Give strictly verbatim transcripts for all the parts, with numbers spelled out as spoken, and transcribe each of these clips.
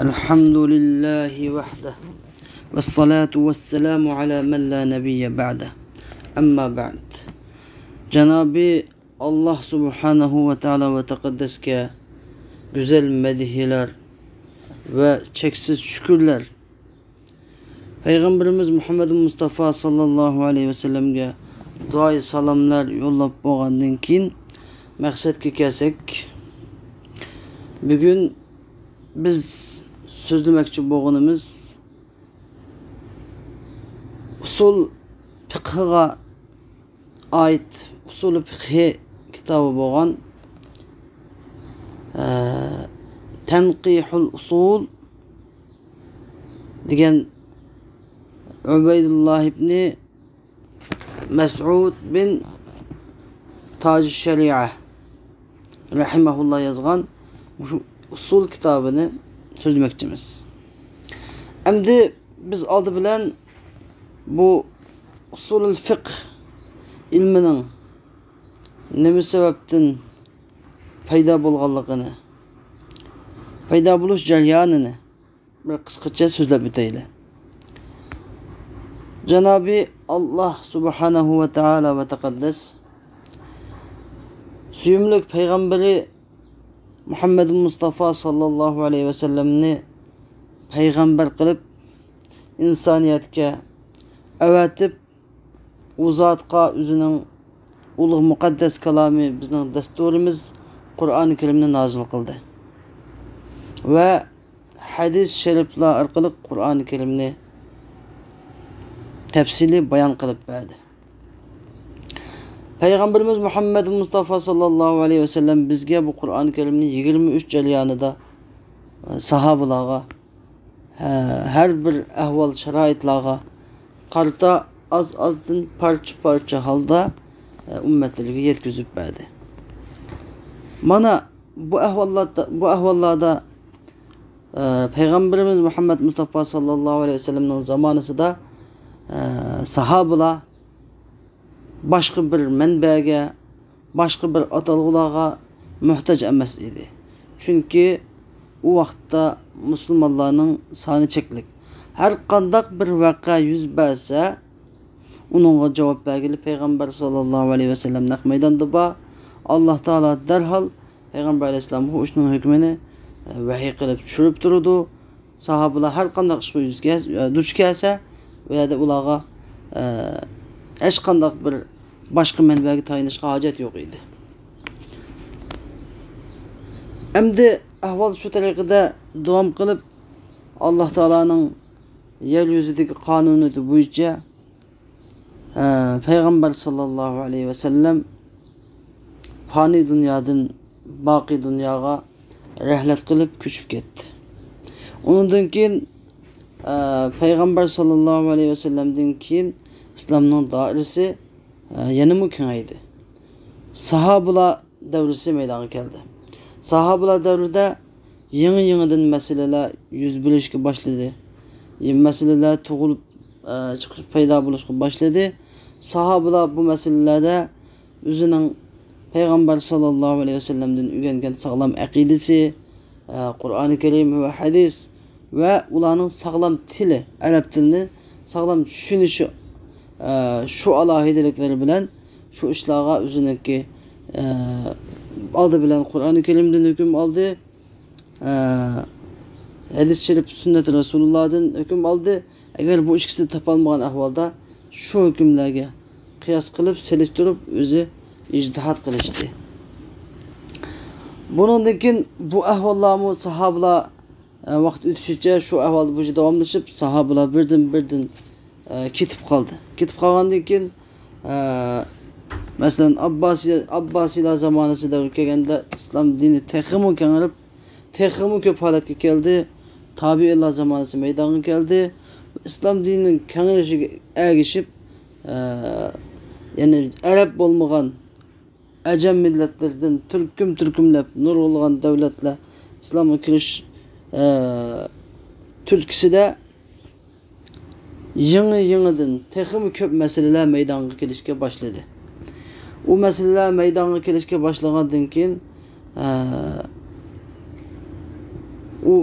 الحمد لله وحده، والصلاة والسلام على من لا نبي بعده. أما بعد. جانابى ئاللاھ سۇبھانەھۇ ۋە تائالا ۋە تەقەددەسكە گۈزەل مەدھىيەلەر ۋە چەكسىز شۈكۈرلەر. پەيغەمبىرىمىز مۇھەممەد مۇستافا ساللاللاھۇ ئەلەيھى ۋەسەللەمگە دۇئايى سالاملار يوللاپ بولغاندىن كېيىن، مەقسەتكە كەلسەك، بۈگۈن بىز سۆزلىمەكچى بولغىنىمىز ئۇسۇل پىقھىغا ئائىت ئۇسۇلى پىقھى كىتابى بولغان، ئە، تەنقىھۇل ئۇسۇل دېگەن ئۇبەيدۇللا ئىبنى مەسئۇد بىن تاج شەرىئە رەھىمەھۇللا يازغان مۇشۇ ئۇسۇل كىتابىنى سۆزلىمەكچىمىز. ئەمدى بىز ئالدى بىلەن بۇ ئۇسۇلۇل فىقھ ئىلمىنىڭ نېمە سەۋەبتىن پەيدا بولغانلىقىنى، پەيدا بولۇش جەريانىنى بىر قىسقىچە سۆزلەپ ئۆتەيلى. جانابى ئاللاھ سۇبھانەھۇ ۋە تائالا ۋە تەقەددەس سۆيۈملۈك پەيغەمبىرى مۇھەممەد مۇستافا ساللاللاھۇ ئەلەيھى ۋەسەللەمنى پەيغەمبەر قىلىپ ئىنسانىيەتكە ئەۋەتىپ، ئۇ زاتقا ئۆزىنىڭ ئۇلۇغ مۇقەددەس كالامى، بىزنىڭ دەستۇرىمىز قۇرئان كەرىمنى نازىل قىلدى ۋە ھەدىس شەرىپلار ئارقىلىق قۇرئان كەرىمنى تەپسىلىي بايان قىلىپ بەردى. پەيغەمبىرىمىز مۇھەممەد مۇستافا ساللاللاھۇ ئەلەيھى ۋەسەللەم بىزگە بۇ قۇرئان كەرىمنى يىگىرمە ئۈچ جەريانىدا، ئە، ساھابىلارغا، ھە، ھەر بىر ئەھۋال شارائىتلارغا قارىتا ئاز-ئازدىن پارچە-پارچە ھالدا، ئە، ئۈممەتلىرىگە يەتكۈزۈپ بەردى. مانا بۇ ئەھۋاللاردا، بۇ ئەھۋاللاردا، ئە، پەيغەمبىرىمىز مۇھەممەد مۇستافا ساللاللاھۇ ئەلەيھى ۋەسەللەمنىڭ زامانىسىدا، ئە، ساھابىلار باشقا بىر مەنبەگە، باشقا بىر ئاتالغۇلارغا موھتاج ئەمەس ئىدى. چۈنكى ئۇ ۋاقىتتا مۇسۇلمانلارنىڭ سانى چەكلىك. ھەر قانداق بىر ۋەقە يۈز بەرسە، ئۇنىڭغا جاۋاب بەرگىلى پەيغەمبەر ساللاللاھۇ ئەلەيھى ۋەسەللەم نەق مەيداندا بار. ئاللاھ تائالا دەرھال پەيغەمبەر ئەلەيھىسسالامغا ئۇ ئىشنىڭ ھۆكمىنى، ئە، ۋەھىي قىلىپ چۈشۈرۈپ تۇرىدۇ. ساھابىلار ھەر قانداق ئىشقا يۈز كەلسە، دۇچ كەلسە، ئۇ يەردە ئۇلارغا، ئە، ھېچقانداق بىر باشقا مەنبەگە تايىنىشقا ھاجەت يوق ئىدى. ئەمدى ئەھۋال شۇ تەرىقىدە داۋام قىلىپ، ئاللاھ تائالانىڭ يەر يۈزىدىكى قانۇنىيىتى بويىچە، ئە، پەيغەمبەر ساللاللاھۇ ئەلەيھى ۋەسەللەم پانىي دۇنيادىن باقىي دۇنياغا رەھلەت قىلىپ كۆچۈپ كەتتى. ئۇنىڭدىن كېيىن، ئە، پەيغەمبەر ساللاللاھۇ ئەلەيھى ۋەسەللەمدىن كېيىن ئىسلامنىڭ دائىرىسى، ئە، يەنىمۇ كېڭەيدى. ساھابىلار دەۋرىسى مەيدانغا كەلدى. ساھابىلار دەۋرىدە يېڭى-يېڭىدىن مەسىلىلەر يۈز بېرىشكە باشلىدى. مەسىلىلەر تۇغۇلۇپ، ئە، چىقىپ پەيدا بولۇشقا باشلىدى. ساھابىلار بۇ مەسىلىلەردە ئۆزىنىڭ پەيغەمبەر ساللاللاھۇ ئەلەيھى ۋەسەللەمدىن ئۆگەنگەن ساغلام ئەقىدىسى، ئە، قۇرئانى كەرىم ۋە ھەدىس ۋە ئۇلارنىڭ ساغلام تىلى، ئەرەب تىلىنى ساغلام چۈشىنىشى، ئە، شۇ ئالاھىدىلىكلىرى بىلەن شۇ ئىشلارغا ئۆزىنىڭكى، ئە، ئالدى بىلەن قۇرئانى كەرىمدىن ھۆكۈم ئالدى، ئە، ھەدىس شەرىپ سۈننەت رەسۇلۇللادىن ھۆكۈم ئالدى. ئەگەر بۇ ئىككىسىنى تاپالمىغان ئەھۋالدا شۇ ھۆكۈملەرگە قىياس قىلىپ، سېلىشتۇرۇپ ئۆزى ئىجتىھاد قىلىشتى. بۇنىڭدىن كېيىن بۇ ئەھۋاللارمۇ ساھابىلار، ئە، ۋاقىت ئۆتۈشىچە شۇ ئەھۋال بۇ داۋاملىشىپ، ساھابىلار بىردىن-بىردىن، ئە، كېتىپ قالدى. كېتىپ قالغاندىن كېيىن، ئە، مەسىلەن، ئابباسىي، ئابباسىيلار زامانىسى دەۋرىگە كەلگەندە ئىسلام دىنى تېخىمۇ كېڭىيىپ، تېخىمۇ كۆپ ھالەتكە كەلدى. تابىئىنلار زامانىسى مەيدانغا كەلدى. ئىسلام دىنىنىڭ كېڭىيىشىگە ئەگىشىپ، ئە، يەنى ئەرەب بولمىغان ئەجەم مىللەتلىرىدىن تۈركۈم-تۈركۈملەپ نۇرغۇنلىغان دۆلەتلەر ئىسلامغا كىرىش، ئە، تۈرتكىسىدە يېڭى-يېڭىدىن تېخىمۇ كۆپ مەسىلىلەر مەيدانغا كېلىشكە باشلىدى. ئۇ مەسىلىلەر مەيدانغا كېلىشكە باشلىغاندىن كېيىن، ئە، ئۇ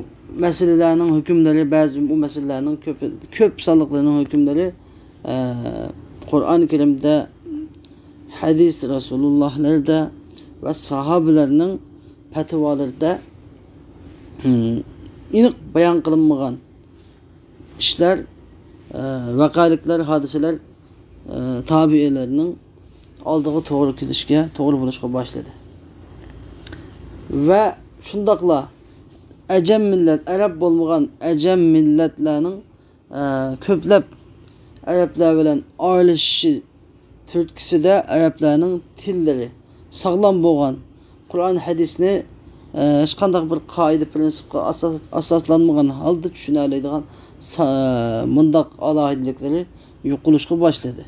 مەسىلىلەرنىڭ ھۆكۈملىرى، بەزى بۇ مەسىلىلەرنىڭ كۆپ، كۆپ سانلىقلىرىنىڭ ھۆكۈملىرى، ئە، قۇرئان كەرىمدە، ھەدىس رەسۇلۇللاھلاردا ۋە ساھابىلەرنىڭ پەتىۋالىرىدا، ھىم، ئېنىق بايان قىلىنمىغان ئىشلار، ئە، ۋەقەلىكلەر، ھادىسىلەر، ئە، تابىئىنلارنىڭ ئالدىغا توغرا كېلىشكە، توغرا بولۇشقا باشلىدى. ۋە شۇنداقلا ئەجەم مىللەت، ئەرەب بولمىغان ئەجەم مىللەتلەرنىڭ، ئە، كۆپلەپ ئەرەبلەر بىلەن ئارىلىشىشى تۈرتكىسىدە ئەرەبلەرنىڭ تىللىرى ساغلام بولغان، قۇرئان ھەدىسنى، ئە، ھېچقانداق بىر قائىدە پىرىنسىپقا ئاساس-، ئاساسلانمىغان ھالدا چۈشىنەلەيدىغان سا-، مۇنداق ئالاھىدىلىكلىرى يوقىلىشقا باشلىدى.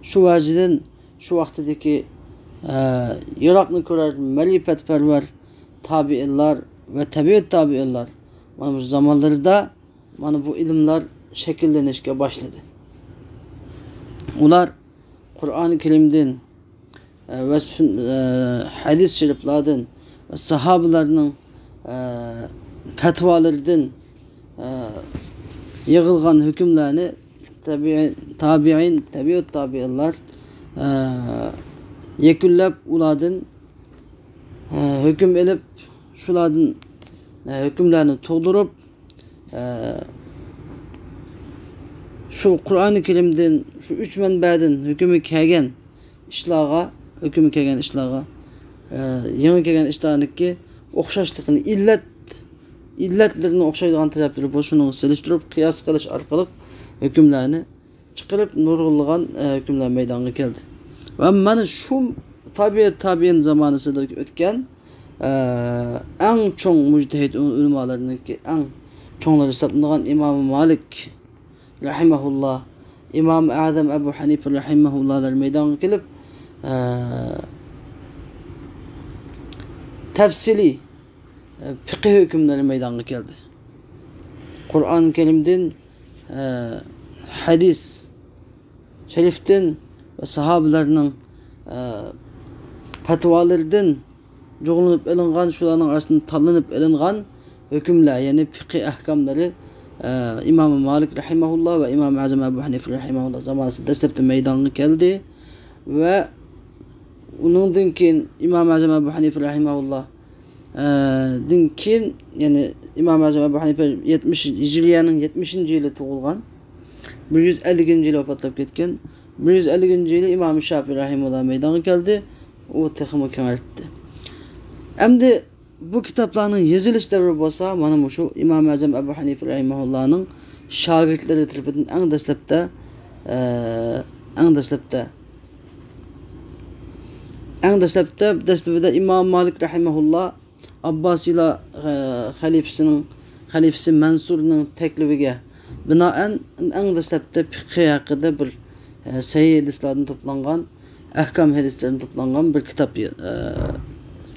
شۇ ۋەجىدىن شۇ ۋاقتىدىكى، ئە، يىراقنى كۆرەر مەرىپەتپەرۋەر تابىئىنلار ۋە تەبىئەت تابىئىنلار مانا بۇ زامانلىرىدا مانا بۇ ئىلىملار شەكىللىنىشكە باشلىدى. ئۇلار قۇرئان كەرىمدىن، ئە، ۋە سۈن-، ئە، ھەدىس شېرىپلاردىن ۋە ساھابىلەرنىڭ، ئە، پەتىۋالىرىدىن، ئە، يىغىلغان ھۆكۈملەرنى تەبىئىي-، تابىئىن، تەبىئەت تابىئىنلار، ئە، يەكۈنلەپ، ئۇلاردىن، ئە، ھۆكۈم ئېلىپ، شۇلاردىن، ئە، ھۆكۈملەرنى تۇغدۇرۇپ، ئە، شۇ قۇرئان كەرىمدىن، شۇ ئۈچ مەنبەدىن ھۆكۈمى كەلگەن ئىشلارغا، ھۆكۈمى كەلگەن ئىشلارغا، ئە، يېڭى كەلگەن ئىشلارنىڭكى ئوخشاشلىقىنى، ئىللەت، ئىللەتلىرىنى ئوخشايدىغان تەرەپلىرى بولسا، شۇنىڭغا سېلىشتۇرۇپ، قىياس قىلىش ئارقىلىق ھۆكۈملەرنى چىقىرىپ، نۇرغۇنلىغان، ئە، ھۆكۈملەر مەيدانغا كەلدى. ۋە مانا شۇ تابىئەت تابىئىن زامانىسىدا ئۆتكەن، ئە، ئەڭ چوڭ مۇجتەھىد ئۆلىمالىرىنىڭكى ئەڭ چوڭلىرى ھېسابلىنىدىغان ئىمام مالىك رەھىمەھۇللا، ئىمام ئەزەم ئەبۇ ھەنىپە رەھىمەھۇللالار مەيدانغا كېلىپ، ئە، تەپسىلىي، ئە، پىقىھ ھۆكۈملىرى مەيدانغا كەلدى. قۇرئان كەرىمدىن، ئە، ھەدىس شەرىفتىن ۋە ساھابىلەرنىڭ، ئە، پەتىۋالىرىدىن جۇغلىنىپ ئېلىنغان، شۇلارنىڭ ئارىسىدىن تاللىنىپ ئېلىنغان ھۆكۈملەر، يەنى پىقىھ ئەھكاملىرى، ئە، ئىمام مالىك رەھىمەھۇللا ۋە ئىمام ئەزەم ئەبۇ ھەنىفە رەھىمەھۇللا زامانىسىدا دەسلەپتە مەيدانغا كەلدى ۋە ئۇنىڭدىن كېيىن ئىمام ئەزەم ئەبۇ ھەنىفە رەھىمەھۇللا، ئە، دىن كېيىن، يەنى ئىمام ئەزەم ئەبۇ ھەنىفە يەتمىش، ھىجرىيەنىڭ يەتمىشىنچى يىلى تۇغۇلغان، بىر يۈز ئەللىكىنچى يىلى ۋاپاتلاپ كەتكەن. بىر يۈز ئەللىكىنچى يىلى ئىمام شافىئى رەھىمۇللا مەيدانغا كەلدى. ئۇ تېخىمۇ كېڭەيتتى. ئەمدى بۇ كىتابلارنىڭ يېزىلىش دەۋرى بولسا، مانا مۇشۇ ئىمام ئەزەم ئەبۇ ھەنىپە رەھىمەھۇللانىڭ شاگىرتلىرى تەرىپىدىن ئەڭ دەسلەپتە، ئە، ئەڭ دەسلەپتە، ئەڭ دەسلەپتە، دەسلىپىدە ئىمام مالىك رەھىمەھۇللا ئابباسىيلار، ئە، خەلىپىسىنىڭ، خەلىپىسى مەنسۇرنىڭ تەكلىپىگە بىنائەن، ئەڭ دەسلەپتە پىقھى ھەققىدە بىر، ئە، سەھىھ ھەدىسلاردىن توپلانغان، ئەھكام ھەدىسلىرىدىن توپلانغان بىر كىتاب، ئە،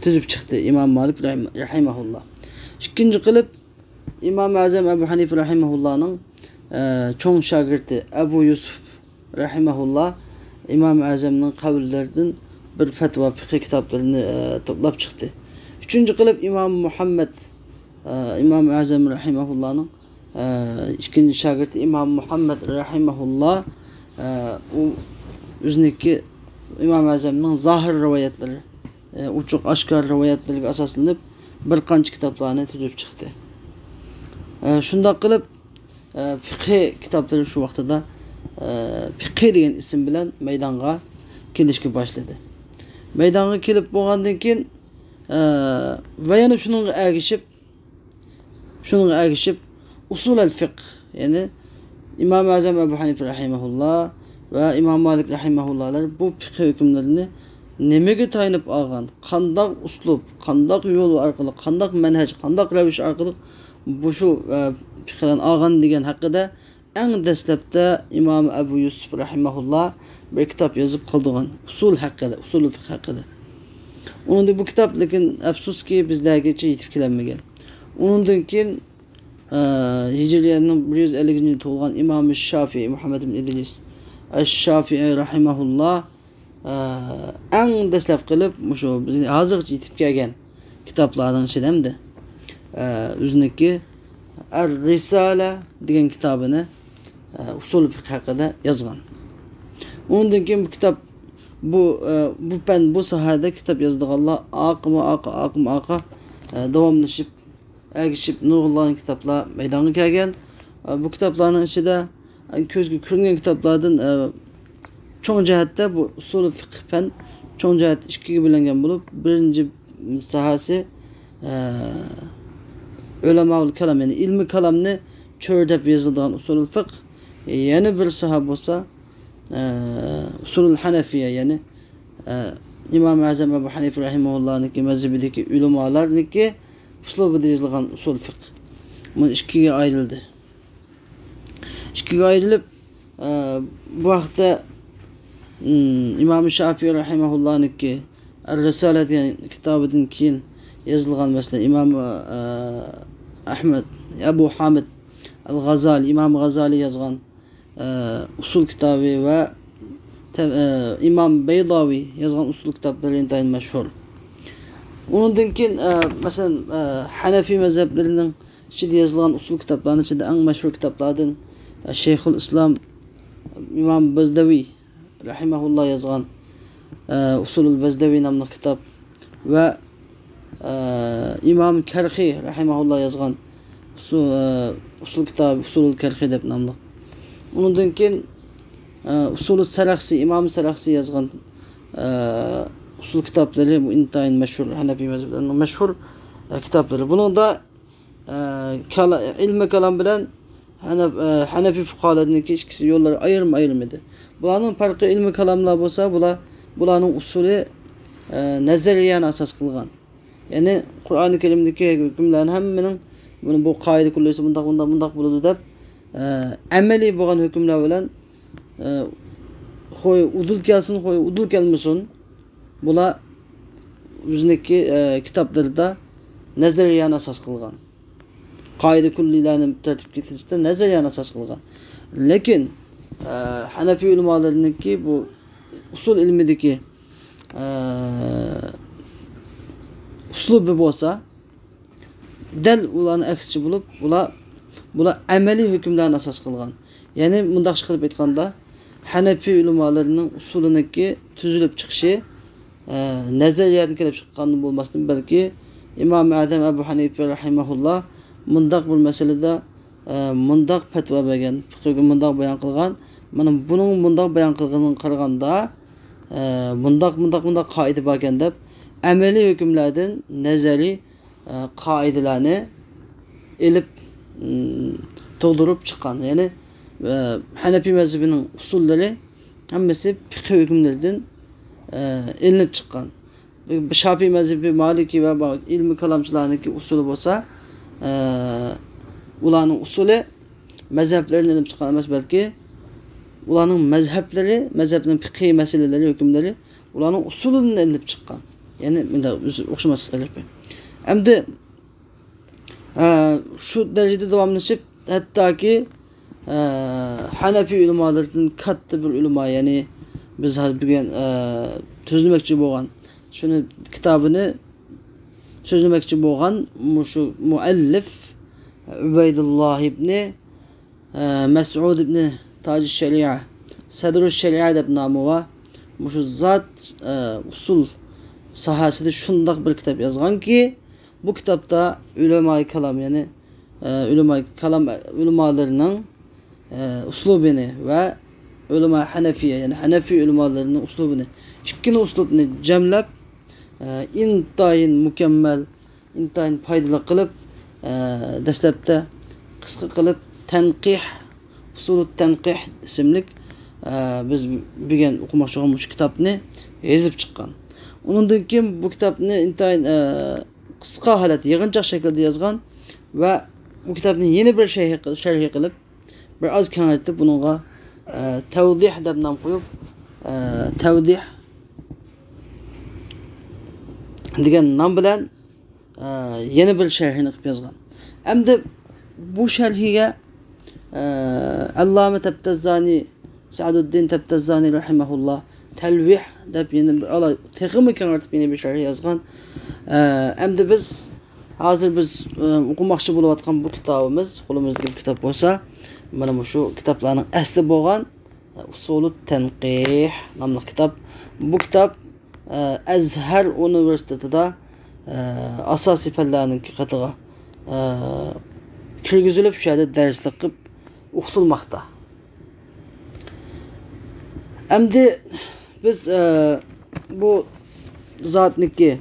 تۈزۈپ چىقتى ئىمام مالىك رەھىم-، رەھىمەھۇللا. ئىككىنچى قىلىپ، ئىمام ئەزەم ئەبۇ ھەنىفە رەھىمەھۇللانىڭ، ئە، چوڭ شاگىرتى ئەبۇ يۈسۈپ رەھىمەھۇللا ئىمام ئەزەمنىڭ قەۋلىلىرىدىن بىر پەتىۋا، پىقھى كىتابلىرىنى، ئە، توپلاپ چىقتى. ئۈچىنچى قىلىپ ئىمام مۇھەممەد، ئە، ئىمام ئەزەم رەھىمەھۇللانىڭ، ئە، ئىككىنچى شاگىرتى ئىمام مۇھەممەد رەھىمەھۇللا، ئە، ئۇ ئۆزىنىڭكى ئىمام ئەزەمنىڭ زاھىر رىۋايەتلىرى، ئە، ئوچۇق ئاشكارا رىۋايەتلىرىگە ئاساسلىنىپ بىر قانچە كىتابلارنى تۈزۈپ چىقتى. ئە، شۇنداق قىلىپ، ئە، پىقھى كىتابلىرى شۇ ۋاقتىدا، ئە، پىقھى دېگەن ئىسىم بىلەن مەيدانغا كېلىشكە باشلىدى. مەيدانغا كېلىپ بولغاندىن كېيىن، ئە، ۋە يەنە شۇنىڭغا ئەگىشىپ، شۇنىڭغا ئەگىشىپ، ئۇسۇل ئەل فىقھ، يەنى ئىمام ئەزەم ئەبۇ ھەنىپە رەھىمەھۇللا ۋە ئىمام مالىك رەھىمەھۇللالار بۇ پىقھى ھۆكۈملىرىنى نېمىگە تايىنىپ ئالغان، قانداق ئۇسلۇب، قانداق يول ئارقىلىق، قانداق مەنھەج، قانداق رەۋىش ئارقىلىق بۇ شۇ، ئە، پىقىلارنى ئالغان دېگەن ھەققىدە ئەڭ دەسلەپتە ئىمام ئەبۇ يۈسۈپ رەھىمەھۇللا بىر كىتاب يېزىپ قالدۇرغان، ئۇسۇل ھەققىدە، ئۇسۇل فىقھ ھەققىدە. ئۇنىڭدا بۇ كىتاب، لېكىن ئەپسۇسكى، بىزلەرگىچە يېتىپ كېلەلمىگەن. ئۇنىڭدىن كېيىن، ئە، ھىجرىيەنىڭ بىر يۈز ئەللىكىنچى يىلى تۇغۇلغان ئىمام شافىئى مۇھەممەد ئىبن ئىدرىس ئەش شافىئى رەھىمەھۇللا، ئە، ئەڭ دەسلەپ قىلىپ مۇشۇ بىز ھازىرغىچە يېتىپ كەلگەن كىتابلارنىڭ ئىچىدە ئەمدى، ئە، ئۆزىنىڭكى ئەر رىسالە دېگەن كىتابىنى، ئە، ئۇسۇل فىقھ ھەققىدە يازغان. ئۇنىڭدىن كېيىن بۇ كىتاب، بۇ، ئە، بۇ پەن، بۇ ساھەدە كىتاب يازىدىغانلار ئارقىمۇ ئارقا، ئارقىمۇ ئارقا، ئە، داۋاملىشىپ، ئەگىشىپ نۇرغۇنلىغان كىتابلار مەيدانغا كەلگەن. ئە، بۇ كىتابلارنىڭ ئىچىدە، ئە، كۆزگە كۆرۈنگەن كىتابلاردىن، ئە، چوڭ جەھەتتە بۇ ئۇسۇل فىقھ پەن چوڭ جەھەتتە ئىككىگە بۆلۈنگەن بولۇپ، بىرىنچى ساھەسى، ئە، ئۆلەمائۇل كالام، يەنى ئىلمىي كالامنى چۆرىدەپ يېزىلىدىغان ئۇسۇل فىقھ. يەنە بىر ساھە بولسا، ئە، ئۇسۇلۇل ھەنەفىيە، يەنى، ئە، ئىمام ئەزەم ئەبۇ ھەنىفە رەھىمەھۇللانىڭكى مەزھىپىدىكى ئۆلىمالارنىڭكى ئۇسلۇبىدا يېزىلغان ئۇسۇل فىقھ. بۇ ئىككىگە ئايرىلدى. ئىككىگە ئايرىلىپ، ئە، بۇ ھەقتە، ئىم، ئىمام شافىي رەھىمەھۇللانىڭكى ئەر رىسالە دېگەن كىتابىدىن كېيىن يېزىلغان، مەسىلەن، ئىمام، ئە، ئەھمەد، ئەبۇ ھامىد ئەل غازالى، ئىمام غازالى يازغان، ئە، ئۇسۇل كىتابى ۋە تە-، ئە، ئىمام بەيداۋى يازغان ئۇسۇل كىتابلىرى ئىنتايىن مەشھۇر. ئۇنىڭدىن كېيىن، ئە، مەسىلەن، ئە، ھەنەفىي مەزھەپلىرىنىڭ ئىچىدە يېزىلغان ئۇسۇل كىتابلارنىڭ ئىچىدە ئەڭ مەشھۇر كىتابلاردىن، ئە، شەيخۇل ئىسلام ئىمام بەزدەۋى رەھىمەھۇللا يازغان، ئە، ئۇسۇلۇل بەزدەۋى ناملىق كىتاب ۋە، ئە، ئىمام كەرخى رەھىمەھۇللا يازغان ئۇسۇ-، ئە، ئۇسۇل كىتابى، ئۇسۇلۇل كەرخى دەپ ناملىق. ئۇنىڭدىن كېيىن، ئە، ئۇسۇلۇ سەرەخسى، ئىمام سەرەخسى يازغان، ئە، ئۇسۇل كىتابلىرى، بۇ ئىنتايىن مەشھۇر، ھەنەپىي مەزھەپلىرىنىڭ مەشھۇر، ئە، كىتابلىرى. بۇنىڭدا ئە، كالا-، ئىلمىي كالام بىلەن ھەنەپ-، ئە، ھەنەفىي فۇقاھالىرىنىڭكى ئىككىسى يوللىرى ئايرىم-ئايرىم ئىدى. بۇلارنىڭ پەرقى، ئىلمىي كالاملار بولسا، بۇلار، بۇلارنىڭ ئۇسۇلى، ئە، نەزەرىيەنى ئاساس قىلغان. يەنى قۇرئانى كەرىمدىكى ھۆكۈملەرنى ھەممىنىڭ، بۇنى، بۇ قائىدە كۈللىسى مۇنداق، مۇنداق، مۇنداق بولىدۇ دەپ، ئە، ئەمەلىي بولغان ھۆكۈملەر بىلەن، ئە، خوي ئۇدۇل كەلسۇن، خوي ئۇدۇل كەلمىسۇن، بۇلار ئۆزىنىڭكى، ئە، كىتابلىرىدا نەزەرىيەنى ئاساس قىلغان. قائىدە كۈللىلەرنى تەرتىپكە كەلتۈرۈشتە نەزەرىيەنى ئاساس قىلغان. لېكىن، ئە، ھەنەپىي ئۆلىمالىرىنىڭكى بۇ ئۇسۇل ئىلمىدىكى، ئە، ئۇسلۇبى بولسا، دەل ئۇلارنىڭ ئەكسىچە بولۇپ، بۇلار، بۇلار ئەمەلىي ھۆكۈملەرنى ئاساس قىلغان. يەنى مۇنداقچە قىلىپ ئېيتقاندا، ھەنەپىي ئۆلىمالىرىنىڭ ئۇسۇلىنىڭكى تۈزۈلۈپ چىقىشى، ئە، نەزەرىيەدىن كېلىپ چىققاندىن بولماستىن، بەلكى ئىمام ئەزەم ئەبۇ ھەنىپە رەھىمەھۇللا مۇنداق بىر مەسىلىدە، ئە، مۇنداق پەتىۋا بەرگەن، پىقىھقا مۇنداق بايان قىلغان، مانا بۇنىڭ مۇنداق بايان قىلغىنىغا قارىغاندا، ئە، مۇنداق، مۇنداق، مۇنداق قائىدە باركەن دەپ، ئەمەلىي ھۆكۈملەردىن نەزەرىي ئە، قائىدىلەرنى ئېلىپ، ئىم، تۇغدۇرۇپ چىققان. يەنى، ئە، ھەنەپىي مەزھىپىنىڭ ئۇسۇللىرى ھەممىسى پىقھىي ھۆكۈملىرىدىن، ئە، ئېلىنىپ چىققان. بۇ، بۇ شاپىي مەزھىپى، مالىكىي ۋە با-، ئىلمىي كالامچىلارنىڭكى ئۇسۇلى بولسا، ئە، ئۇلارنىڭ ئۇسۇلى مەزھەپلىرىدىن ئېلىنىپ چىققان ئەمەس، بەلكى ئۇلارنىڭ مەزھەپلىرى، مەزھەپنىڭ پىقھىي مەسىلىلىرى، ھۆكۈملىرى ئۇلارنىڭ ئۇسۇلىدىن ئېلىنىپ چىققان. يەنى مۇنداق ئۆز-، ئوخشىماسلىق تەرىپى. ئەمدى، ئە، شۇ دەرىجىدە داۋاملىشىپ، ھەتتاكى، ئە، ھەنەپىي ئۆلىمالىرىدىن كاتتا بىر ئۆلىما، يەنى بىز ھازىر بۈگۈن، ئە، سۆزلىمەكچى بولغان، شۇنى كىتابىنى سۆزلىمەكچى بولغان مۇشۇ مۇئەللىف ئۇبەيدۇللا ئىبنى ئە، مەسئۇد ئىبنى تاجى شەرىئە، سەدرۇ شەرىئە دەپ نامى بار. مۇشۇ زات، ئە، ئۇسۇل ساھەسىدە شۇنداق بىر كىتاب يازغانكى، بۇ كىتابتا ئۆلىمائى كالام، يەنى، ئە، ئۆلىمائى كالام ئۆلىمالىرىنىڭ، ئە، ئۇسلۇبىنى ۋە ئۆلىمائى ھەنەفىيە، يەنى ھەنەفىي ئۆلىمالىرىنىڭ ئۇسلۇبىنى، ئىككىلا ئۇسلۇبنى جەملەپ، ئە، ئىنتايىن مۇكەممەل، ئىنتايىن پايدىلىق قىلىپ، ئە، دەسلەپتە قىسقا قىلىپ تەنقىھ، ئۇسۇلۇت تەنقىھ ئىسىملىك، ئە، بىز بۈگۈن ئوقۇماقچى بولغان مۇشۇ كىتابنى يېزىپ چىققان. ئۇنىڭدىن كېيىن بۇ كىتابنى ئىنتايىن، ئە، قىسقا ھالەتتە، يىغىنچاق شەكىلدە يازغان ۋە بۇ كىتابنى يەنە بىر شەرھى قىل-، شەرھى قىلىپ، بىر ئاز كېڭەيتىپ، بۇنىڭغا، ئە، تەۋدىھ دەپ نام قويۇپ، ئە، تەۋدىھ دېگەن نام بىلەن ئە، يەنە بىر شەرھىنى قىلىپ يازغان. ئەمدى بۇ شەرھىگە، ئە، ئەللامە تەپتەززانى، سەئدۇددىن تەپتەززانى رەھىمەھۇللا تەلۋىھ دەپ يەنە بىر ئالاي، تېخىمۇ كېڭەيتىپ يەنە بىر شەرھ يازغان. ئە، ئەمدى بىز، ھازىر بىز، ئە، ئوقۇماقچى بولۇۋاتقان بۇ كىتابىمىز، قولىمىزدىكى بۇ كىتاب بولسا، مانا مۇشۇ كىتابلارنىڭ ئەسلى بولغان، ئە، ئۇسۇلۇت تەنقىھ ناملىق كىتاب. بۇ كىتاب، ئە، ئەزھەر ئۇنىۋېرسىتېتىدا، ئە، ئاساسىي پەنلەرنىڭ قېتىغا، ئە، كىرگۈزۈلۈپ، شۇ يەردە دەرسلىك قىلىپ ئوقۇتۇلماقتا. ئەمدى بىز، ئە، بۇ زاتنىكى،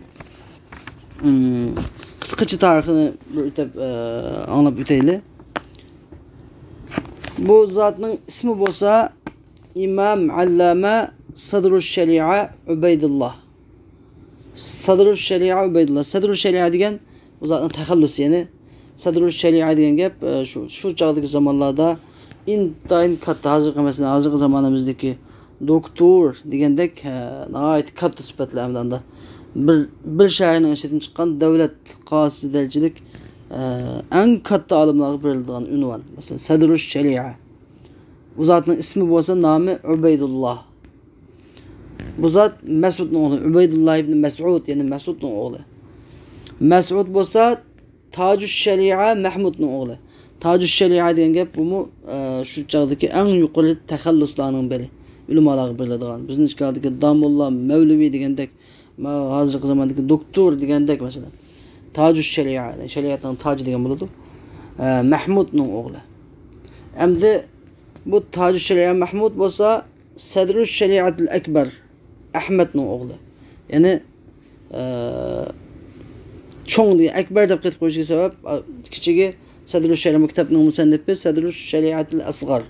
ئىم، قىسقىچە تارىخىنى بىر ئۆتەپ، ئە، ئاڭلاپ ئۆتەيلى. بۇ زاتنىڭ ئىسمى بولسا ئىمام ئاللامە سەدرۇش شەرىئە ئۇبەيدۇللا. سەدرۇش شەرىئە ئۇبەيدۇللا. سەدرۇش شەرىئە دېگەن بۇ زاتنىڭ تەخەللۇسى، يەنى سەدرۇش شەرىئە دېگەن گەپ، ئە، شۇ، شۇ چاغدىكى زامانلاردا ئىنتايىن كاتتا، ھازىرقى، مەسىلەن، ھازىرقى زامانىمىزدىكى دوكتور دېگەندەك، ئە، ناھايىتى كاتتا سۈپەتلەر ئەمدى ئاندا. بىر، بىر شەھەرنىڭ ئىچىدىن چىققان دۆلەت قازىسى دەرىجىلىك، ئە، ئەڭ كاتتا ئالىملارغا بېرىلىدىغان ئۇنۋان. مەسىلەن، سەدرۇش شەرىئە. بۇ زاتنىڭ ئىسمى بولسا نامى ئۇبەيدۇللا. بۇ زات مەسئۇدنىڭ ئوغلى، ئۇبەيدۇللا ئىبن مەسئۇد، يەنى مەسئۇدنىڭ ئوغلى. مەسئۇد بولسا تاجۇش شەرىئە مەھمۇدنىڭ ئوغلى. تاجۇش شەرىئە دېگەن گەپ بۇمۇ، ئە، شۇ چاغدىكى ئەڭ يۇقىرى تەخەللۇسلارنىڭ بىرى. ئۆلىمالارغا بېرىلىدىغان. بىزنىڭ ئىشكالدىكى داموللا، مەۋلىۋى دېگەندەك، ما-، ھازىرقى زاماندىكى دوكتور دېگەندەك مەسىلەن. تاجۇش شەرىئە، شەرىئەتنىڭ تاجى دېگەن بولىدۇ. ئە، مەھمۇدنىڭ ئوغلى. ئەمدى بۇ تاجۇش شەرىئە مەھمۇد بولسا سەدرۇش شەرىئەتىل ئەكبەر ئەھمەدنىڭ ئوغلى. يەنى، ئە، چوڭ دېگەن، ئەكبەر دەپ قېتىپ قويۇشىغا سەۋەب، ئا، كىچىكى سەدرۇش شەرىئە، كىتابنىڭ مۇسەننىپى سەدرۇش شەرىئەتىل ئەسغار.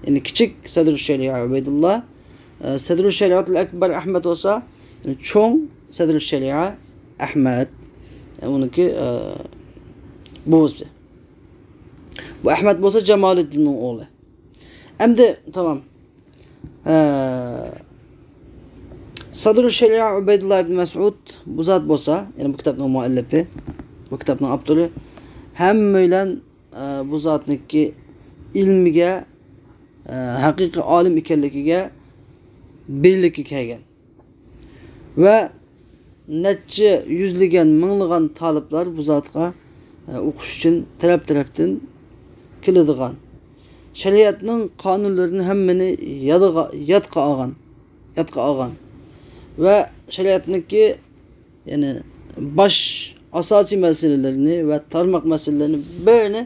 يەنى كىچىك سەدرۇش شەرىئە ئۇبەيدۇللا، ئە، سەدرۇش شەرىئەتىل ئەكبەر ئەھمەد بولسا، چوڭ سەدرۇش شەرىئە ئەھمەد، ئە، ئۇنىڭكى، ئە، بوۋىسى. بۇ ئەھمەد بولسا جامالىدىننىڭ ئوغلى. ئەمدى تامام. ئە، سەدرۇش شەرىئە ئۇبەيدۇللا ئىبن مەسئۇد بۇ زات بولسا، يەنى بۇ كىتابنىڭ مۇئەللىپى، بۇ كىتابنىڭ ئاپتورى، ھەممەيلەن، ئە، بۇ زاتنىڭكى ئىلمىگە، ئە، ھەقىقىي ئالىم ئىكەنلىكىگە بىرلىككە كەلگەن. ۋە نەچچە يۈزلىگەن، مىڭلىغان تالىپلار بۇ زاتقا، ئە، ئوقۇش ئۈچۈن تەرەپ-تەرەپتىن كېلىدىغان. شەرىئەتنىڭ قانۇنلىرىنى ھەممىنى يادىغا-، يادقا ئالغان، يادقا ئالغان. ۋە شەرىئەتنىڭكى، يەنى باش ئاساسىي مەسىلىلىرىنى ۋە تارماق مەسىلىلىرىنى بىرىنى،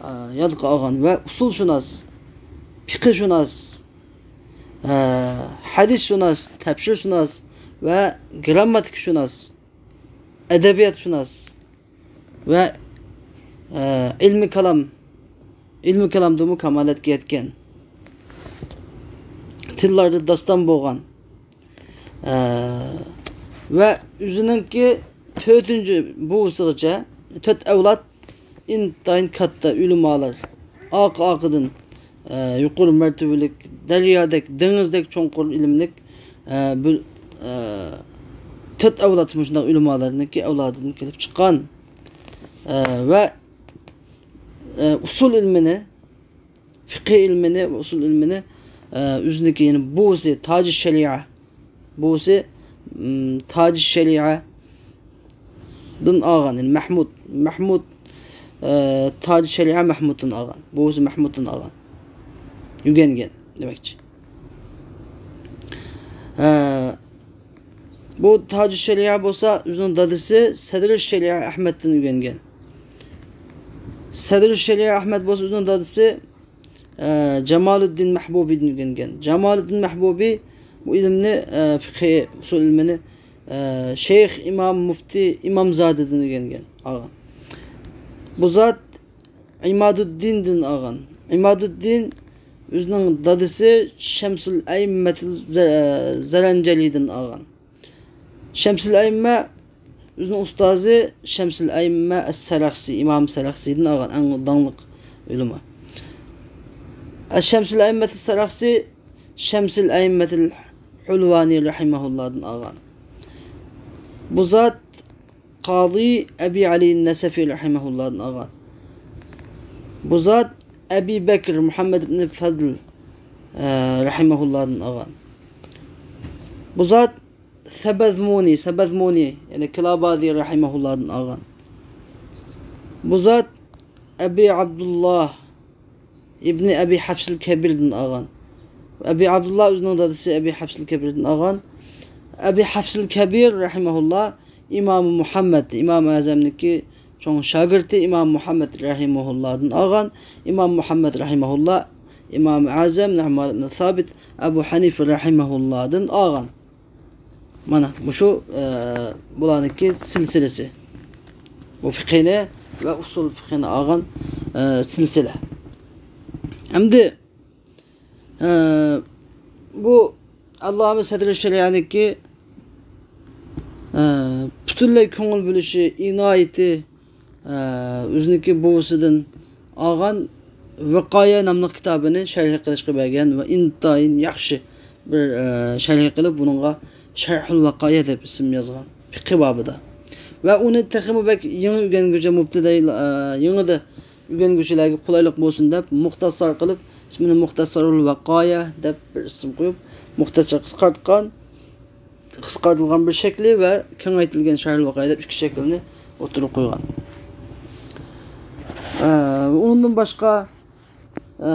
ئە، يادقا ئالغان. ۋە ئۇسۇلشۇناس، پىقىشۇناس، ئە، ھەدىسشۇناس، تەپسىرشۇناس ۋە گىرامماتىكىشۇناس، ئەدەبىياتشۇناس ۋە، ئە، ئىلمىي كالام، ئىلمىي كالامدىمۇ كامالەتكە يەتكەن، تىللاردا داستان بولغان، ئە، ۋە ئۆزىنىڭكى تۆتىنچى بوۋىسىغىچە تۆت ئەۋلاد ئىنتايىن كاتتا ئۆلىمالار، ئارقا-ئارقىدىن، ئە، يۇقىرى مەرتىۋىلىك، دەريادەك، دېڭىزدەك چوڭقۇر ئىلىملىك، ئە، بۇ، ئە، تۆت ئەۋلاد مۇشۇنداق ئۆلىمالارنىڭكى ئەۋلادىدىن كېلىپ چىققان. ئە، ۋە، ئە، ئۇسۇل ئىلمىنى، فىقھى ئىلمىنى، ئۇسۇل ئىلمىنى، ئە، ئۆزىنىڭكى، يەنى بوۋىسى تاجى شەرىئە، بوۋىسى، ئىم، تاجى شەرىئەدىن ئالغان، يەنى مەھمۇد، مەھمۇد، ئە، تاجى شەرىئە مەھمۇدتىن ئالغان، بوۋىسى مەھمۇدتىن ئالغان. ئۆگەنگەن دېمەكچى. ئە، بۇ تاجى شەرىئە بولسا ئۆزىنىڭ دادىسى سەدرى شەرىئە ئەھمەدتىن ئۆگەنگەن. سەدرى شەرىئە ئەھمەد بولسا ئۆزىنىڭ دادىسى، ئە، جامالىددىن مەھبۇبىدىن ئۆگەنگەن. جامالىددىن مەھبۇبى بۇ ئىلىمنى، ئە، فىقھى، ئۇسۇل ئىلمىنى، ئە، شەيخ ئىمام مۇفتى ئىمامزادىدىن ئۆگەنگەن، ئالغان. بۇ زات ئىمادۇددىندىن ئالغان. ئىمادۇددىن ئۆزىنىڭ دادىسى شەمسۇل ئەئىممەتىل زە-، زەرەنجەلىدىن ئالغان. شەمسۇل ئەئىممە ئۆزىنىڭ ئۇستازى شەمسۇل ئەئىممە ئەس-سەرەخسى، ئىمام سەرەخسىدىن ئالغان، ئەڭ داڭلىق ئۆلىما. ئەس-، شەمسۇل ئەئىممەتىل سەرەخسى شەمسۇل ئەئىممەتىل ھۇلۋانى رەھىمەھۇللادىن ئالغان. بۇ زات قازى ئەبى ئەلى نەسەفى رەھىمەھۇللادىن ئالغان. بۇ زات ئەبى بەكر مۇھەممەد ئىبنى فەزل، ئە، رەھىمەھۇللادىن ئالغان. بۇ زات سەبەزمۇنى، سەبەزمۇنى، يەنى كىلابازى رەھىمەھۇللادىن ئالغان. بۇ زات ئەبى ئابدۇللا ئىبنى ئەبى ھەفسىل كەبىردىن ئالغان. ئەبى ئابدۇللا ئۆزىنىڭ دادىسى ئەبى ھەفسىل كەبىردىن ئالغان. ئەبى ھەفسىل كەبىر رەھىمەھۇللا ئىمام مۇھەممەد، ئىمام ئەزەمنىكى چوڭ شاگىرتى ئىمام مۇھەممەد رەھىمەھۇللادىن ئالغان. ئىمام مۇھەممەد رەھىمەھۇللا ئىمام ئەزەم نۇئمان ئىبن سابىت ئەبۇ ھەنىفە رەھىمەھۇللادىن ئالغان. مانا مۇشۇ، ئە، بۇلارنىڭكى سىلسىلىسى. بۇ فىقھىنى ۋە ئۇسۇل فىقھىنى ئالغان، ئە، سىلسىلە. ئەمدى، ئە، بۇ ئاللامە سەدرى شەرىئەنىڭكى، ئە، پۈتۈنلەي كۆڭۈل بۆلۈشى، ئىنايىتى، ئە، ئۆزىنىڭكى بوۋىسىدىن ئالغان ۋىقايە ناملىق كىتابىنى شەرھ قىلىشقا بەرگەن ۋە ئىنتايىن ياخشى بىر، ئە، شەرھ قىلىپ، بۇنىڭغا شەرھۇل ۋىقايە دەپ ئىسىم يازغان، فىقھى بابىدا. ۋە ئۇنى تېخىمۇ بەك يېڭى ئۆگەنگۈچى، مۇبتەدىئىي، ئە، يېڭىدا ئۆگەنگۈچىلەرگە قولايلىق بولسۇن دەپ، مۇختەسسار قىلىپ، ئىسمىنى مۇختەسسارۇل ۋىقايە دەپ بىر ئىسىم قويۇپ، مۇختەسسار قىسقارتقان. قىسقارتىلغان بىر شەكلى ۋە كېڭەيتىلگەن شەرھۇل ۋىقايە دەپ ئىككى شەكىلنى ئوتتۇرىغا قويغان. ئە، ئۇنىڭدىن باشقا، ئە،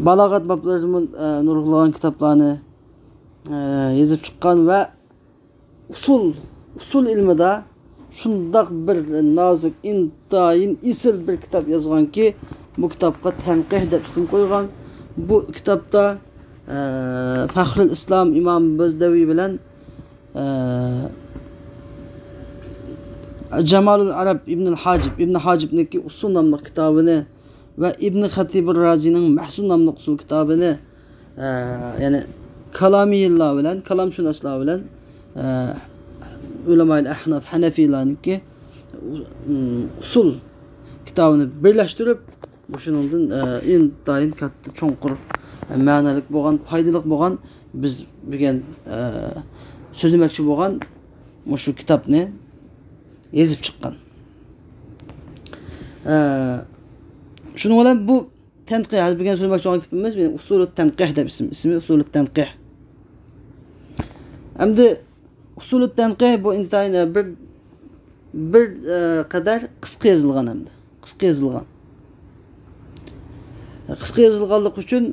بالاغەت بابلىرىدىمۇ، ئە، نۇرغۇنلىغان كىتابلارنى، ئە، يېزىپ چىققان ۋە ئۇسۇل، ئۇسۇل ئىلمىدا شۇنداق بىر نازۇك، ئىنتايىن ئېسىل بىر كىتاب يازغانكى، بۇ كىتابقا تەنقىھ دەپ ئىسىم قويغان. بۇ كىتابتا، ئە، فەخرۇل ئىسلام ئىمام بەزدەۋى بىلەن، ئە، جامالۇل ئەرەب ئىبنۇل ھاجىب، ئىبن ھاجىبنىڭكى ئۇسۇل ناملىق كىتابىنى ۋە ئىبن خەتىبۇر رازىنىڭ مەھسۇن ناملىق ئۇسۇل كىتابىنى، ئە، يەنى كالامىيلار بىلەن، كالامشۇناسلار بىلەن، ئە، ئۆلىمائىل ئەھناف، ھەنەفىيلارنىڭكى، ئۇ، ئۇسۇل كىتابىنى بىرلەشتۈرۈپ، مۇشۇنىڭدىن، ئە، ئىنتايىن كاتتا، چوڭقۇر، ئە، مەنىلىك بولغان، پايدىلىق بولغان، بىز بۈگۈن، ئە، سۆزلىمەكچى بولغان مۇشۇ كىتابنى يېزىپ چىققان. ئە، شۇنىڭ بىلەن بۇ تەنقىھ، ھازىر بۈگۈن سۆزلىمەكچى بولغان كىتابىمىز، يەنى ئۇسۇلۇت تەنقىھ دەپ ئىسىم، ئىسمى ئۇسۇلۇت تەنقىھ. ئەمدى ئۇسۇلۇت تەنقىھ بۇ ئىنتايىن، ئە، بىر، بىر، ئە، قەدەر قىسقا يېزىلغان، ئەمدى قىسقا يېزىلغان. قىسقا يېزىلغانلىقى ئۈچۈن،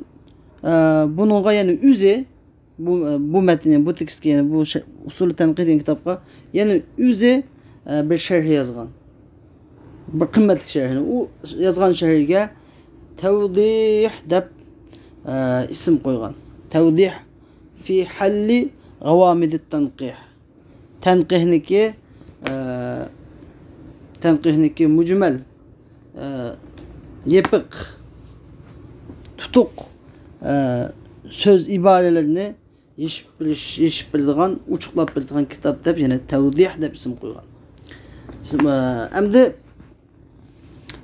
ئە، بۇنىڭغا يەنە ئۆزى بۇ، بۇ مەتنى، بۇ تېكىستكە، يەنى بۇ شە-، ئۇسۇلى تەنقىد دېگەن كىتابقا يەنە ئۆزى، ئە، بىر شەرھ يازغان. بىر قىممەتلىك شەرھنى. ئۇ يازغان شەرھىگە تەۋدىھ دەپ، ئە، ئىسىم قويغان. تەۋدىھ في حل غوامض التنقيح. تەنقىھنىكى، ئە، تەنقىھنىكى مۇجمەل، ئە، يېپىق، تۇتۇق، ئە، سۆز ئىبارىلىرىنى يېشىپ بېرىش، يېشىپ بېرىدىغان، ئوچۇقلاپ بېرىدىغان كىتاب دەپ يەنە تەۋدىھ دەپ ئىسىم قويغان. ئە، ئەمدى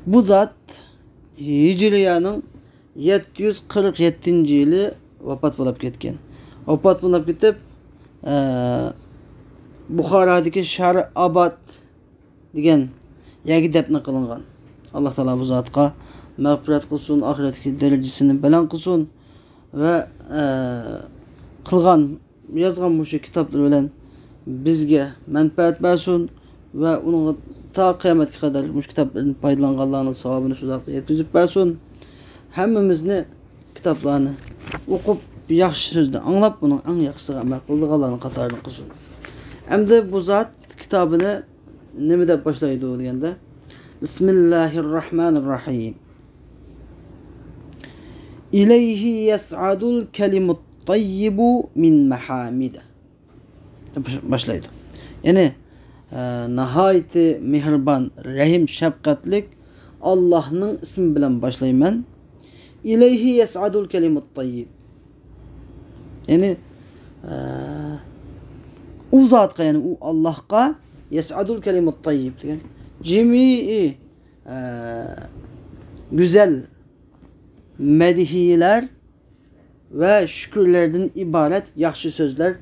بۇ زات ھىجرىيەنىڭ يەتتە يۈز قىرىق يەتتىنچى يىلى ۋاپات بولۇپ كەتكەن. ۋاپات بولۇپ كېتىپ، ئە، بۇخارادىكى شەھەر ئاباد دېگەن يەرگە دەپنە قىلىنغان. ئاللا تائالا بۇ زاتقا مەغپىرەت قىلسۇن، ئاخىرەتتىكى دەرىجىسىنى بەلەن قىلسۇن ۋە، ئە، قىلغان، يازغان مۇشۇ كىتابلىرى بىلەن بىزگە مەنپەئەت بەرسۇن ۋە ئۇنىڭغا تا قىيامەتكە قەدەر مۇشۇ كىتابلاردىن پايدىلانغانلارنىڭ ساۋابىنى شۇ زاتقا يەتكۈزۈپ بەرسۇن. ھەممىمىزنى كىتابلارنى ئوقۇپ، ياخشى سۆزنى ئاڭلاپ، ئۇنىڭ ئەڭ ياخشىسىغا ئەمەل قىلىدىغانلارنىڭ قاتارىدىن قىلسۇن. ئەمدى بۇ زات كىتابىنى نېمە دەپ باشلايدۇ دېگەندە، بىسمىللاھىررەھمانىررەھىم. إليه يصعد الكلم الطيب من محامد. دەپ باشلايدۇ. يەنى، ئە، ناھايىتى مېھرىبان، رەھىم، شەپقەتلىك ئاللاھنىڭ ئىسمى بىلەن باشلايمەن. إليه يصعد الكلم الطيب. يەنى، ئە، ئۇ زاتقا، يەنى ئۇ ئاللاھقا يصعد الكلم الطيب دېگەن جىمئىي، ئە، گۈزەل مەدھىيەلەر ۋە شۈكۈرلەردىن ئىبارەت ياخشى سۆزلەر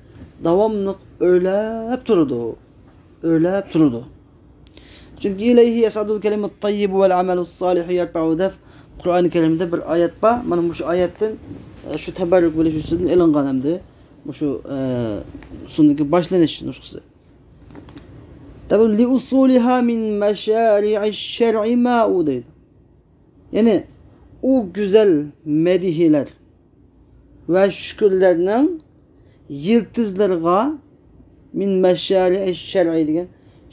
داۋاملىق ئۆرلەپ تۇرىدۇ. ئۆرلەپ تۇرىدۇ. چۈنكى إليه يصعد الكلم الطيب والعمل الصالح يرفعه دەپ قۇرئان كەرىمدە بىر ئايەت بار. مانا مۇشۇ ئايەتتىن، ئە، شۇ تەبەررۇك بىلىش ئۈستىدىن ئېلىنغان ھەمدە مۇشۇ، ئە، سۈننىتىگە باشلىنىش نۇسخىسى. لأصولها من مشارع الشرع ماء دەيدۇ. يەنى ئۇ گۈزەل مەدھىيەلەر ۋە شۈكۈرلەرنىڭ يىلتىزلىرىغا من مشارع الشرع دېگەن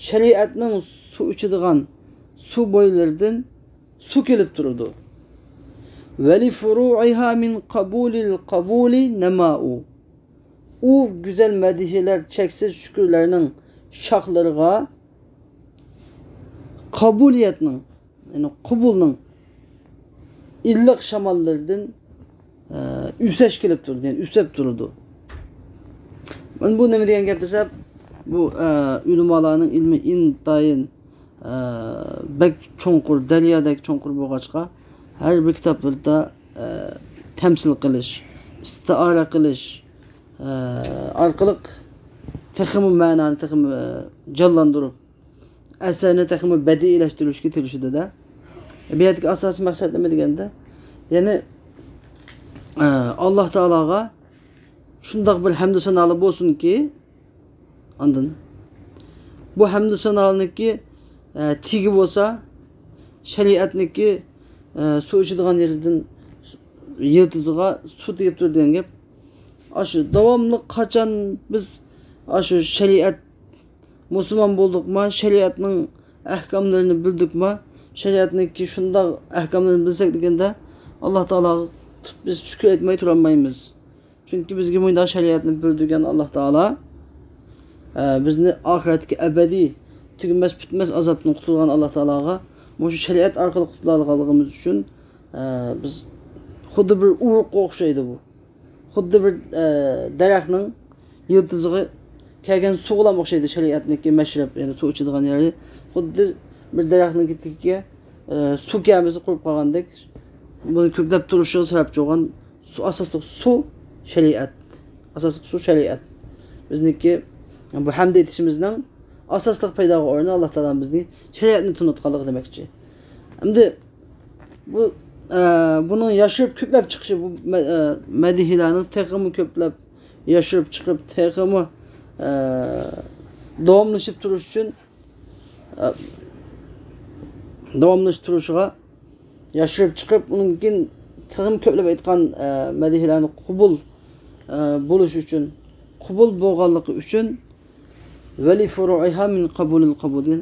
شەرىئەتنىڭ سۇ ئىچىدىغان سۇ بويلىرىدىن سۇ كېلىپ تۇرىدۇ. ولفروعها من قبول القبول نماء. ئۇ گۈزەل مەدھىيەلەر، چەكسىز شۈكۈرلەرنىڭ شاخلىرىغا قابۇلىيەتنىڭ، يەنى قوبۇلنىڭ ئىللىق شاماللىرىدىن، ئە، ئۈسەش كېلىپ تۇرىدۇ، يەنى ئۈسەپ تۇرىدۇ. مانا بۇ نېمە دېگەن گەپ دېسە، بۇ، ئە، ئۆلىمالارنىڭ ئىلمى ئىنتايىن، ئە، بەك چوڭقۇر، دەريادەك چوڭقۇر بولغاچقا، ھەر بىر كىتابلىرىدا، ئە، تەمسىل قىلىش، ئىستىئارە قىلىش، ئە، ئارقىلىق تېخىمۇ مەنانى تېخىمۇ، ئە، جانلاندۇرۇپ، ئەسەرنى تېخىمۇ بەدىئىيلەشتۈرۈشكە تىرىشىدۇ-دە. بۇ يەردىكى ئاساسىي مەقسەت نېمە دېگەندە، يەنى، ئە، ئاللاھ تائالاغا شۇنداق بىر ھەمدۇ سانالار بولسۇنكى، ئاندىن بۇ ھەمدۇ سانالارنىڭكى، ئە، تېگى بولسا، شەرىئەتنىڭكى، ئە، سۇ ئىچىدىغان يېرىدىن يىلتىزىغا سۇ تېگىپ تۇرىدۇ دېگەن گەپ. ئاشۇ داۋاملىق قاچان بىز ئاشۇ شەرىئەت مۇسۇلمان بولدۇقما، شەرىئەتنىڭ ئەھكاملىرىنى بىلدۇقما، شەرىئەتنىڭكى شۇنداق ئەھكاملىرىنى بىلسەك دېگەندە، ئاللاھ تائالاغا بىز شۈكۈر ئېيتماي تۇرالمايمىز. چۈنكى بىزگە مۇنداق شەرىئەتنى بىلدۈرگەن ئاللاھ تائالا، ئە، بىزنى ئاخىرەتتىكى ئەبەدىي تۈگىمەس پۈتمەس ئازابتىن قۇتۇلغان ئاللاھ تائالاغا مۇشۇ شەرىئەت ئارقىلىق قۇتۇلالىغانلىقىمىز ئۈچۈن، ئە، بىز خۇددى بىر ئۇرۇققا ئوخشايدۇ بۇ. خۇددى بىر، ئە، دەرەخنىڭ يىلتىزىغا كەلگەن سۇغىلا ئوخشايدۇ شەرىئەتنىڭكى مەشرەپ، يەنى سۇ ئىچىدىغان يېرى. خۇددى بىر دەرەخنىڭكى تېگىگە، ئە، سۇ كەمىسى قۇرۇپ قالغاندەك، بۇنى كۆكلەپ تۇرۇشىغا سەۋەبچى بولغان سۇ، ئاساسلىق سۇ شەرىئەت. ئاساسلىق سۇ شەرىئەت. بىزنىڭكى بۇ ھەمدە ئېيتىشىمىزنىڭ ئاساسلىق پەيداغا ئورنى ئاللاھ تائالا بىزنى شەرىئەتنى تونۇتقانلىقى دېمەكچى. ئەمدى بۇ، ئە، بۇنىڭ ياشىرىپ كۆپلەپ چىقىشى، بۇ مە-، ئە، مەدھىيەلەرنىڭ تېخىمۇ كۆپلەپ ياشىرىپ چىقىپ، تېخىمۇ، ئە، داۋاملىشىپ تۇرۇش ئۈچۈن، ئە، داۋاملىشىپ تۇرۇشىغا ياشىرىپ چىقىپ، ئۇنىڭدىن كېيىن تېخىمۇ كۆپلەپ ئېيتقان، ئە، مەدھىيەلەرنى قوبۇل، ئە، بولۇش ئۈچۈن، قوبۇل بولغانلىقى ئۈچۈن، ولفروعها من قبول القبول دېگەن،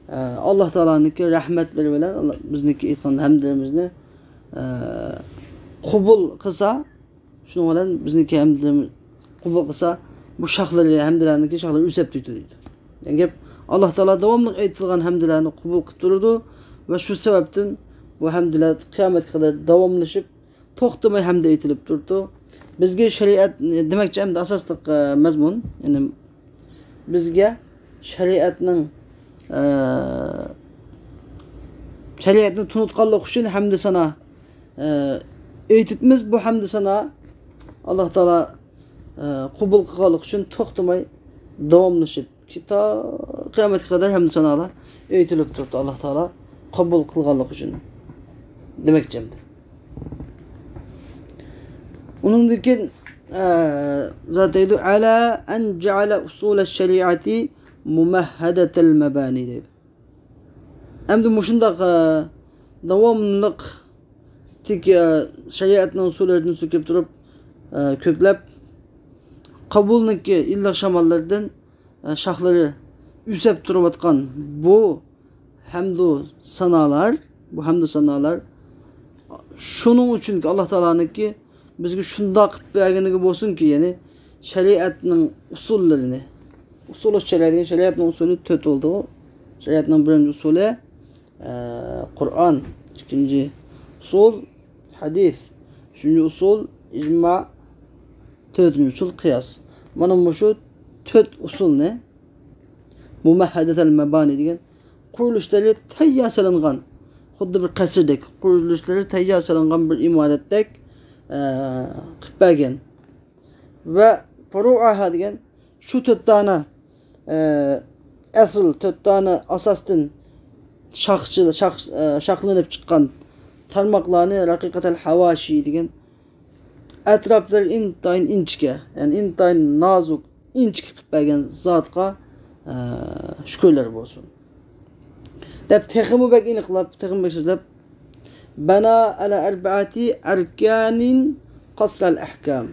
ئە، ئاللاھ تائالانىڭكى رەھمەتلىرى بىلەن ئاللا-، بىزنىڭكى ئېيتقان ھەمدىلىرىمىزنى، ئە، قوبۇل قىلسا، شۇنىڭ بىلەن بىزنىڭكى ھەمدىلىرىمىز قوبۇل قىلسا، بۇ شاخلىرى، ھەمدىلەرنىڭكى شاخلىرى ئۆسۈپ تۇرىدۇ دەيدۇ. دېگەن گەپ، ئاللاھ تائالا داۋاملىق ئېيتىلغان ھەمدىلەرنى قوبۇل قىلىپ تۇرىدۇ ۋە شۇ سەۋەبتىن بۇ ھەمدىلەر قىيامەتكە قەدەر داۋاملىشىپ، توختىماي ھەمدە ئېيتىلىپ تۇرىدۇ. بىزگە شەرىئەت، دېمەكچى، ئەمدى ئاساسلىق، ئە، مەزمۇن، يەنى بىزگە شەرىئەتنىڭ، ئە، شەرىئەتنى تونۇتقانلىق ئۈچۈن ھەمدە سانا، ئە، ئېيتىمىز. بۇ ھەمدە سانا ئاللاھ تائالا، ئە، قوبۇل قىلغانلىق ئۈچۈن توختىماي داۋاملىشىپ، تا قىيامەتكە قەدەر ھەمدە سانالار ئېيتىلىپ تۇرىدۇ، ئاللاھ تائالا قوبۇل قىلغانلىق ئۈچۈن دېمەكچى ئەمدى. ئۇنىڭدىن كېيىن، ئە، زات دەيدۇ، على أن جعل أصول الشريعة ممهدة المباني دەيدۇ. ئەمدى مۇشۇنداق، ئە، داۋاملىق تىك، ئە، شەرىئەتنىڭ ئۇسۇللىرىدىن سۆكۈپ تۇرۇپ، ئە، كۆكلەپ، قوبۇلنىڭكى ئىللىق شاماللىرىدىن، ئە، شاخلىرى ئۆسەپ تۇرۇۋاتقان بۇ ھەمدۇ سانالار، بۇ ھەمدۇ سانالار شۇنىڭ ئۈچۈنكى، ئاللاھ تائالانىڭكى بىزگە شۇنداق قىلىپ بەرگىنىگە بولسۇنكى، يەنى شەرىئەتنىڭ ئۇسۇللىرىنى، ئۇسۇلۇ شەرىئە دېگەن شەرىئەتنىڭ ئۇسۇلى تۆت بولدىغۇ. شەرىئەتنىڭ بىرىنچى ئۇسۇلى، ئە، قۇرئان، ئىككىنچى ئۇسۇل ھەدىس، ئۈچىنچى ئۇسۇل ئىجما، تۆتىنچى ئۇسۇل قىياس. مانا مۇشۇ تۆت ئۇسۇلنى مۇمەھھەدەتەل مەبانى دېگەن قۇرۇلۇشلىرى تەييار سېلىنغان، خۇددى بىر قەسىردەك، قۇرۇلۇشلىرى تەييار سېلىنغان بىر ئىمارەتتەك، ئە، قىلىپ بەرگەن. ۋە فۇرۇئەھا دېگەن شۇ تۆت دانە، ئە، ئەسىل، تۆت دانە ئاساستىن شاخچىل-، شاخ-، ئە، شاخلىنىپ چىققان تارماقلارنى رەقىقەتەل ھەۋاشى دېگەن ئەتراپلىرى ئىنتايىن ئىنچىكە، يەنى ئىنتايىن نازۇك، ئىنچىكە قىلىپ بەرگەن زاتقا ئە، شۈكۈرلەر بولسۇن. دەپ تېخىمۇ بەك ئېنىقلاپ، تېخىمۇ بەك سۆزلەپ، بەنا ئەلە ئەربەئەتى ئەركانىن قەسرەل ئەھكام.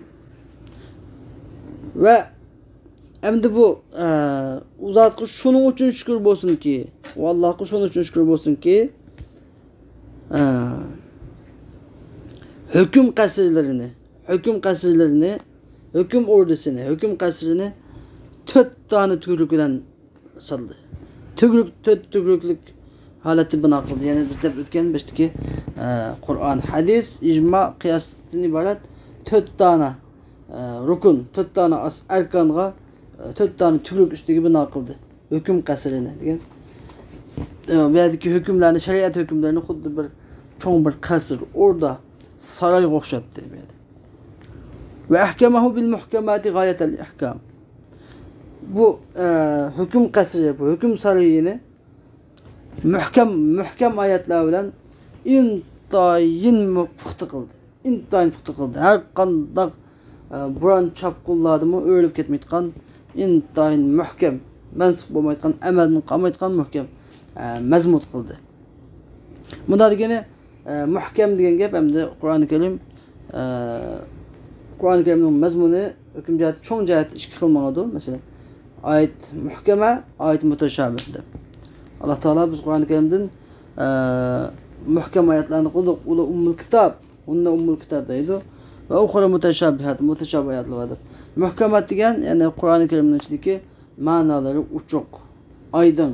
ۋە ئەمدى بۇ، ئە، ئۇ زاتقا شۇنىڭ ئۈچۈن شۈكۈر بولسۇنكى، ئۇ ئاللاھقا شۇنىڭ ئۈچۈن شۈكۈر بولسۇنكى، ئە، ھۆكۈم قەسىرلىرىنى، ھۆكۈم قەسىرلىرىنى، ھۆكۈم ئوردىسىنى، ھۆكۈم قەسرىنى تۆت دانە تۈگرۈك بىلەن سالدى. تۈگرۈك، تۆت تۈگرۈكلۈك ھالەتتە بىنا قىلدى. يەنى بىز دەپ ئۆتكەن باشتىكى، ئە، قۇرئان، ھەدىس، ئىجما، قىياستىن ئىبارەت تۆت دانە، ئە، رۇكۇن، تۆت دانە ئاس-، ئەركانغا، ئە، تۆت دانە تۈگرۈك ئۈستىگە بىنا قىلدى. ھۆكۈم قەسرىنى دېگەن. ئە، بۇ يەردىكى ھۆكۈملەرنى، شەرىئەت ھۆكۈملىرىنى خۇددى بىر چوڭ بىر قەسىر، ئوردا، سارايغا ئوخشاتتى بۇ يەردە. ۋە ئەھكەمەھۇ بىل مۇھكەماتى غايەتەل ئەھكام. بۇ، ئە، ھۆكۈم قەسرى، بۇ ھۆكۈم سارىيىنى مۇھكەم، مۇھكەم ئايەتلەر بىلەن ئىنتايىن مۇ-، پۇختا قىلدى. ئىنتايىن پۇختا قىلدى. ھەر قانداق، ئە، بوران چاپقۇنلاردىمۇ ئۆرۈلۈپ كەتمەيدىغان، ئىنتايىن مۇھكەم، مەنسۇخ بولمايدىغان، ئەمەلدىن قالمايدىغان مۇھكەم، ئە، مەزمۇت قىلدى. مۇنداق دېگىنى، ئە، مۇھكەم دېگەن گەپ ئەمدى قۇرئانى كەرىم، ئە، قۇرئانى كەرىمنىڭ مەزمۇنى ھۆكۈم جەھەتتە، چوڭ جەھەتتە ئىككى خىل ماڭىدۇ. مەسىلەن، ئايەت مۇھكەمە، ئايەت مۇتەشابىھ دەپ. ئاللا تائالا بىز قۇرئانى كەرىمدىن، ئە، مۇھكەم ئايەتلەرنى قىلدۇق، ئۇلار ئۇممۇل كىتاب، ھۇننە ئۇممۇل كىتاب دەيدۇ. ۋە ئۇخرى مۇتەشابىھات، مۇتەشابىھ ئايەتلەر بار دەپ. مۇھكەمات دېگەن، يەنى قۇرئانى كەرىمنىڭ ئىچىدىكى مەنالىرى ئوچۇق، ئايدىڭ،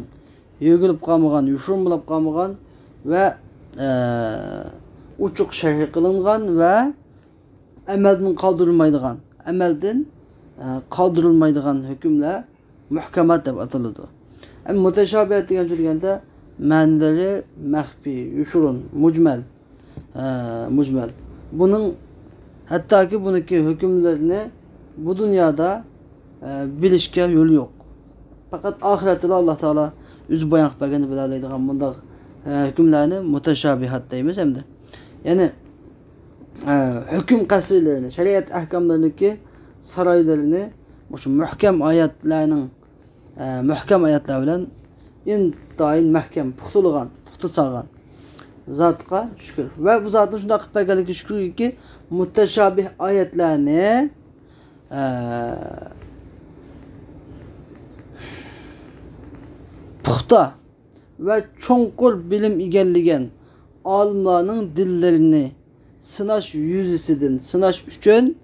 يۆگىلىپ قالمىغان، يوشۇرۇنۇپ قالمىغان ۋە، ئە، ئوچۇق شەرھ قىلىنغان ۋە ئەمەلدىن قالدۇرۇلمايدىغان، ئەمەلدىن، ئە، قالدۇرۇلمايدىغان ھۆكۈملەر مۇھكەمات دەپ ئاتىلىدۇ. ئەمما مۇتەشابىھات دېگەن سۆز دېگەندە مەنىلىرى مەخپىي، يوشۇرۇن، مۇجمەل، ئە، مۇجمەل. بۇنىڭ، ھەتتاكى بۇنىڭكى ھۆكۈملىرىنى بۇ دۇنيادا، ئە، بىلىشكە يول يوق. پەقەت ئاخىرەتتىلا ئاللا تائالا ئۆزى بايان قىلىپ بەرگەندە بىلەلەيدىغان بۇنداق، ئە، ھۆكۈملەرنى مۇتەشابىھات دەيمىز ئەمدى. يەنى، ئە، ھۆكۈم قەسىرلىرىنى، شەرىئەت ئەھكاملىرىنىڭكى سارايلىرىنى مۇشۇ مۇھكەم ئايەتلەرنىڭ، ئە، مۇھكەم ئايەتلەر بىلەن ئىنتايىن مەھكەم، پۇختىلىغان، پۇختا سالغان زاتقا شۈكۈر. ۋە بۇ زاتنىڭ شۇنداق قىلىپ بەرگەنلىكىگە شۈكۈركى، مۇتەشابىھ ئايەتلەرنى، ئە، پۇختا ۋە چوڭقۇر بىلىم ئىگىلىگەن ئالىملارنىڭ دىللىرىنى سىناش يۈزىسىدىن سىناش ئۈچۈن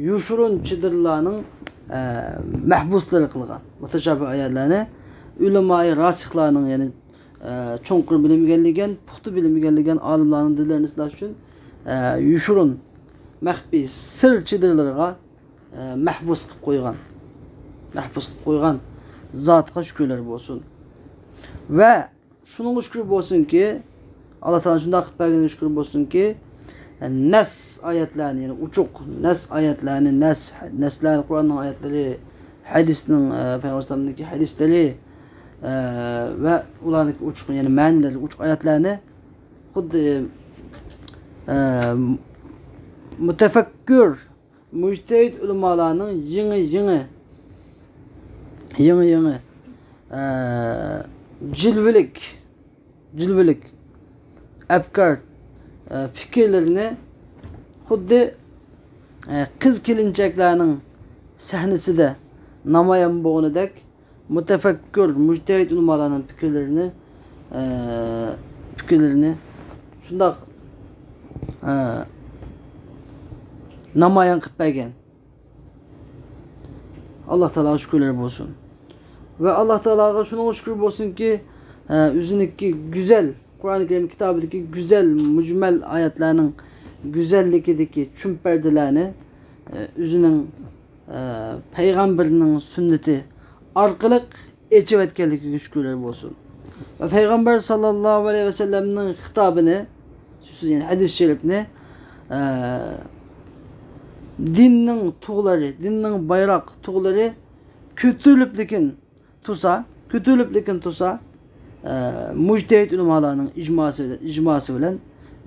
يوشۇرۇن چېدىرلارنىڭ، ئە، مەھبۇسلىرى قىلغان مۇتەشابىھ ئايەتلەرنى ئۆلىمائى راسىخلارنىڭ، يەنى، ئە، چوڭقۇر بىلىم ئىگىلىگەن، پۇختا بىلىم ئىگىلىگەن ئالىملارنىڭ دىللىرىنى سىناش ئۈچۈن، ئە، يوشۇرۇن، مەخپىي، سىر چېدىرلىرىغا، ئە، مەھبۇس قىلىپ قويغان، مەھبۇس قىلىپ قويغان زاتقا شۈكۈرلەر بولسۇن. ۋە شۇنىڭغا شۈكۈر بولسۇنكى، ئاللا تائالا شۇنداق قىلىپ بەرگىنىگە شۈكۈر بولسۇنكى، نەس ئايەتلەرنى، يەنى ئوچۇق نەس ئايەتلەرنى، نەس، نەسلەر، قۇرئاننىڭ ئايەتلىرى، ھەدىسنىڭ، ئە، پەيغەمبەر ئەلەيھىسسالامنىڭكى ھەدىسلىرى، ئە، ۋە ئۇلارنىڭكى ئوچۇق، يەنى مەنىلىرى ئوچۇق ئايەتلەرنى خۇددى، ئە، مۇتەپەككۇر مۇجتەھىد ئۆلىمالارنىڭ يېڭى، يېڭى، يېڭى، يېڭى، ئە، جىلۋىلىك، جىلۋىلىك ئەپكار، ئە، پىكىرلىرىنى خۇددى، ئە، قىز كېلىنچەكلەرنىڭ سەھنىسىدە نامايان بولغىنىدەك مۇتەپەككۇر، مۇجتەھىد ئۆلىمالارنىڭ پىكىرلىرىنى، ئە، پىكىرلىرىنى شۇنداق، ئە، نامايان قىلىپ بەرگەن. ئاللا تائالاغا شۈكۈرلەر بولسۇن. ۋە ئاللا تائالاغا شۇنىڭغا شۈكۈر بولسۇنكى، ئە، ئۆزىنىڭكى گۈزەل، قۇرئان كەرىم كىتابىدىكى گۈزەل، مۇجمەل ئايەتلەرنىڭ گۈزەللىكىدىكى چۈمپەردىلەرنى، ئە، ئۆزىنىڭ، ئە، پەيغەمبىرىنىڭ سۈننىتى ئارقىلىق ئېچىۋەتكەنلىكىگە شۈكۈرلەر بولسۇن. ۋە پەيغەمبەر ساللاللاھۇ ئەلەيھى ۋەسەللەمنىڭ خىتابىنى، سۆزى، يەنى ھەدىس شەرىپنى، ئە، دىننىڭ تۇغلىرى، دىننىڭ بايراق تۇغلىرى كۆتۈرۈلۈپ لېكىن تۇرسا، كۆتۈرۈلۈپ لېكىن تۇرسا، ئە، مۇجتەھىد ئۆلىمالارنىڭ ئىجماسى، ئىجماسى بىلەن،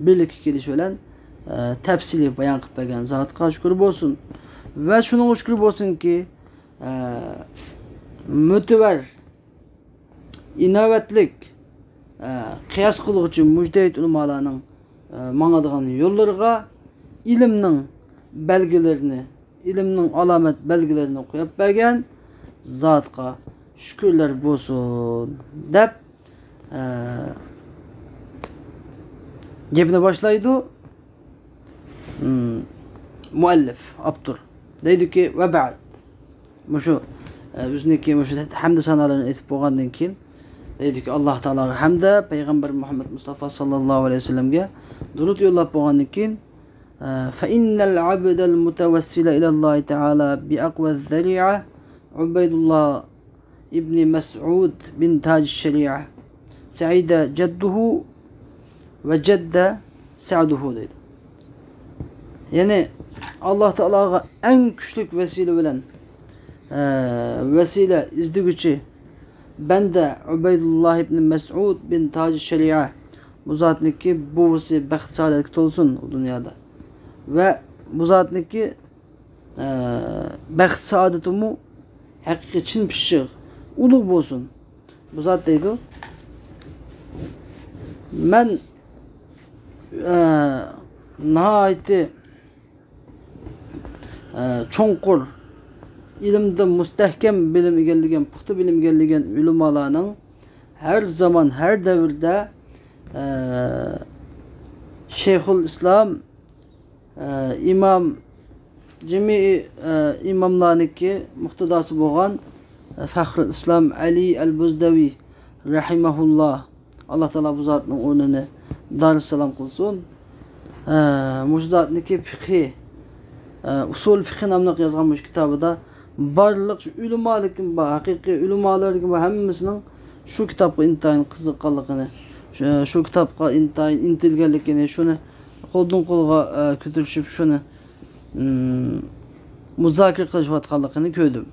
بىرلىككە كېلىشى بىلەن، ئە، تەپسىلىي بايان قىلىپ بەرگەن زاتقا شۈكۈر بولسۇن. ۋە شۇنىڭغا شۈكۈر بولسۇنكى، ئە، مۆتىۋەر ئىناۋەتلىك، ئە، قىياس قىلغۇچى مۇجتەھىد ئۆلىمالارنىڭ، ئە، ماڭىدىغان يوللىرىغا ئىلىمنىڭ بەلگىلىرىنى، ئىلىمنىڭ ئالامەت بەلگىلىرىنى قويۇپ بەرگەن زاتقا شۈكۈرلەر بولسۇن، دەپ، ئە، گېپىنى باشلايدۇ. مم، مۇئەللىف، ئاپتور. دەيدۇكى، ۋە بەئد. مۇشۇ، ئە، ئۆزىنىڭكى مۇشۇ ھەمدە سانالىرىنى ئېيتىپ بولغاندىن كېيىن، دەيدۇكى، ئاللاھ تائالاغا ھەمدە پەيغەمبەر مۇھەممەد مۇستافا ساللاللاھۇ ئەلەيھى ۋەسەللەمگە دۇرۇد يوللاپ بولغاندىن كېيىن، ئە، فَإِنَّ الْعَبْدَ الْمُتَوَسِّلَ إِلَى اللَّهِ تَعَالَى بِأَقْوَى الذَّرِيعَةِ عُبَيْدُ اللَّهِ ابن مسعود بن تاج الشريعة سعد جده وجد سعده دەيدۇ. يەنى، ئاللاھ تائالاغا ئەڭ كۈچلۈك ۋەسىلە بىلەن، ئە، ۋەسىلە ئىزدىگۈچى بەندە ئۇبەيدۇللاھ ئىبن مەسئۇد بىن تاج شەرىئە، بۇ زاتنىڭكى بوۋىسى بەخت سائادەتكە تولسۇن ئۇ دۇنيادا. ۋە بۇ زاتنىڭكى ئە، بەخت سائادىتىمۇ ھەقىقىي چىن پىششىق، ئۇلۇغ بولسۇن. بۇ زات دەيدۇ، مەن، ئە، ناھايىتى، ئە، چوڭقۇر ئىلىمدە مۇستەھكەم بىلىم ئىگىلىگەن، پۇختا بىلىم ئىگىلىگەن ئۆلىمالارنىڭ ھەر زامان، ھەر دەۋردە، ئە، شەيخۇل ئىسلام ئە، ئىمام، جىمى، ئە، ئىماملارنىڭكى مۇقتىداسى بولغان، ئە، فەخرۇل ئىسلام ئەلى ئەل بۇزدەۋى رەھىمەھۇللا، ئاللا تائالا بۇ زاتنىڭ ئورنىنى دارىسسالام قىلسۇن. ئە، مۇشۇ زاتنىڭكى فىقھى، ئە، ئۇسۇل فىقھى ناملىق يازغان مۇشۇ كىتابىدا بارلىق شۇ ئۆلىمالىكىم بار، ھەقىقىي ئۆلىمالىكىم بار، ھەممىسىنىڭ شۇ كىتابقا ئىنتايىن قىزىققانلىقىنى، شۇ، شۇ كىتابقا ئىنتايىن ئىنتىلگەنلىكىنى، شۇنى قولدىن قولغا، ئە، كۆتۈرۈشۈپ، شۇنى، ئىم، مۇزاكىرە قىلىشىۋاتقانلىقىنى كۆردۈم.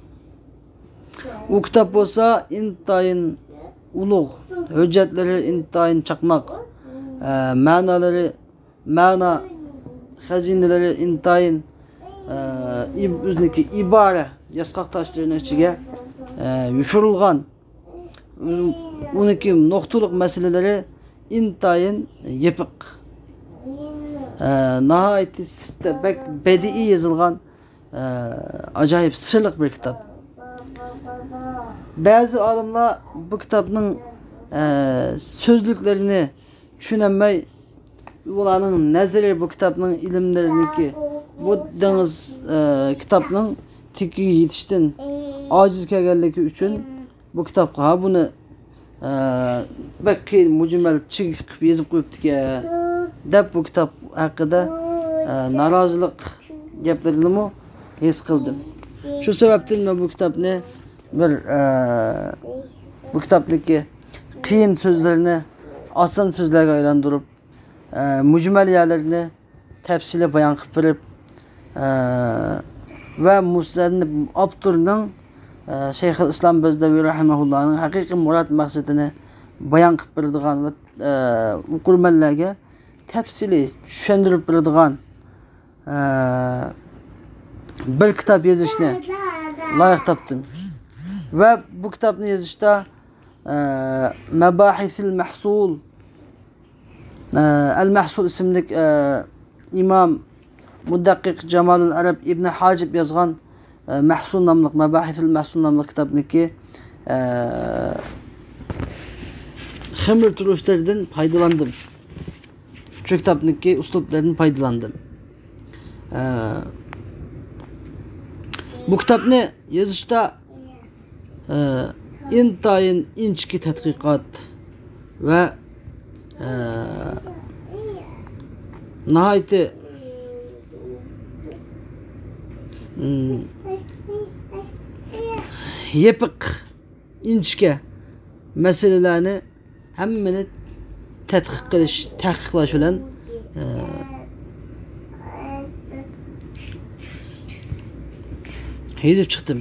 ئۇ كىتاب بولسا ئىنتايىن ئۇلۇغ، ھۆججەتلىرى ئىنتايىن چاقناق، ئە، مەنالىرى، مەنا خەزىنىلىرى ئىنتايىن، ئە، ئىب-، ئۆزىنىڭكى ئىبارە ياسقاق تاشلىرىنىڭ ئىچىگە، ئە، يوشۇرۇلغان. ئۇنىڭكى نۇقتىلىق مەسىلىلىرى ئىنتايىن يېپىق. ئە، ناھايىتى سىپتا، بەك بەدىئىي يېزىلغان، ئە، ئاجايىپ سىرلىق بىر كىتاب. بەزى ئالىملار بۇ كىتابنىڭ، ئە، سۆزلۈكلىرىنى چۈشىنەلمەي، ئۇلارنىڭ نەزىرى بۇ كىتابنىڭ ئىلىملىرىنىڭكى، بۇ دېڭىز، ئە، كىتابنىڭ تېكىگە يېتىشتىن ئاجىز كەلگەنلىكى ئۈچۈن، بۇ كىتابقا ھا بۇنى، ئە، بەك قىيىن، مۇجمەل، چىگىك قىلىپ يېزىپ قويۇپتىكەن، دەپ بۇ كىتاب ھەققىدە، ئە، نارازىلىق گەپلىرىنىمۇ ھېس قىلدىم. شۇ سەۋەبتىن مەن بۇ كىتابنى بىر، ئە، بۇ كىتابنىڭكى قىيىن سۆزلىرىنى ئاسان سۆزلەرگە ئايلاندۇرۇپ، ئە، مۇجمەل يەرلىرىنى تەپسىلىي بايان قىلىپ بېرىپ، ئە، ۋە مۇسەننىپ ئاپتورنىڭ، ئە، شەيخۇل ئىسلام بەزدەۋى رەھىمەھۇللانىڭ ھەقىقىي مۇراد مەقسىتىنى بايان قىلىپ بېرىدىغان ۋە، ئە، ئوقۇرمەنلەرگە تەپسىلىي چۈشەندۈرۈپ بېرىدىغان، ئە، بىر كىتاب يېزىشنى لايىق تاپتىم. ۋە بۇ كىتابنى يېزىشتا، ئە، مەباھىسىل مەھسۇل، ئە، ئەل مەھسۇل ئىسىملىك، ئە، ئىمام مۇدەققىق جامالۇل ئەرەب ئىبنى ھاجىب يازغان، ئە، مەھسۇل ناملىق، مەباھىسىل مەھسۇل ناملىق كىتابنىكى، ئە، خېمىر تۇرۇشلىرىدىن پايدىلاندىم. شۇ كىتابنىڭكى ئۇسلۇبلىرىدىن پايدىلاندىم. ئە، بۇ كىتابنى يېزىشتا، ئە، ئىنتايىن ئىنچىكە تەتقىقات ۋە، ئە، ناھايىتى، ئىم، يېپىق، ئىنچىكە مەسىلىلەرنى ھەممىنى تەتقىق قىلىش، تەھقىقلەش بىلەن، ئە، يېزىپ چىقتىم.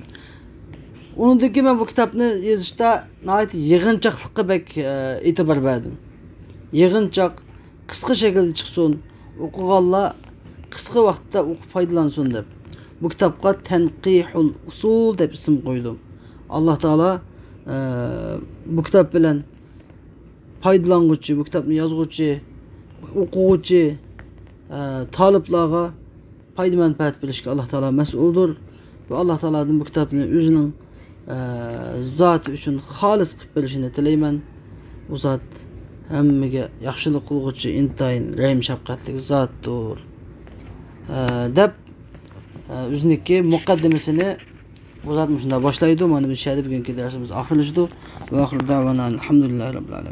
ئۇنىڭدىن كېيىن مەن بۇ كىتابنى يېزىشتا ناھايىتى يىغىنچاقلىققا بەك، ئە، ئېتىبار بەردىم. يىغىنچاق، قىسقا شەكىلدە چىقسۇن، ئوقۇغانلار قىسقا ۋاقىتتا ئوقۇپ پايدىلانسۇن دەپ، بۇ كىتابقا تەنقىھۇل ئۇسۇل دەپ ئىسىم قويدۇم. ئاللا تائالا ئە، بۇ كىتاب بىلەن پايدىلانغۇچى، بۇ كىتابنى يازغۇچى، ئوقۇغۇچى، ئە، تالىپلارغا پايدا مەنپەئەت بېرىشكە ئاللا تائالا مەسئۇلدۇر. ۋە ئاللا تائالادىن بۇ كىتابنى ئۆزىنىڭ، ئە، زاتى ئۈچۈن خالىس قىلىپ بېرىشىنى تىلەيمەن. ئۇ زات ھەممىگە ياخشىلىق قىلغۇچى ئىنتايىن رەھىم شەپقەتلىك زاتتۇر، ئە، دەپ، ئە، ئۆزىنىڭكى مۇقەددىمىسىنى بۇ زات مۇشۇنداق باشلايدۇ. مانا بىز شۇ يەردە بۈگۈنكى دەرسىمىز ئاخىرلىشىدۇ. ۋە ئاخىر دەۋانا ئەلھەمدۇلىللاھى رەببىل ئالەمىن.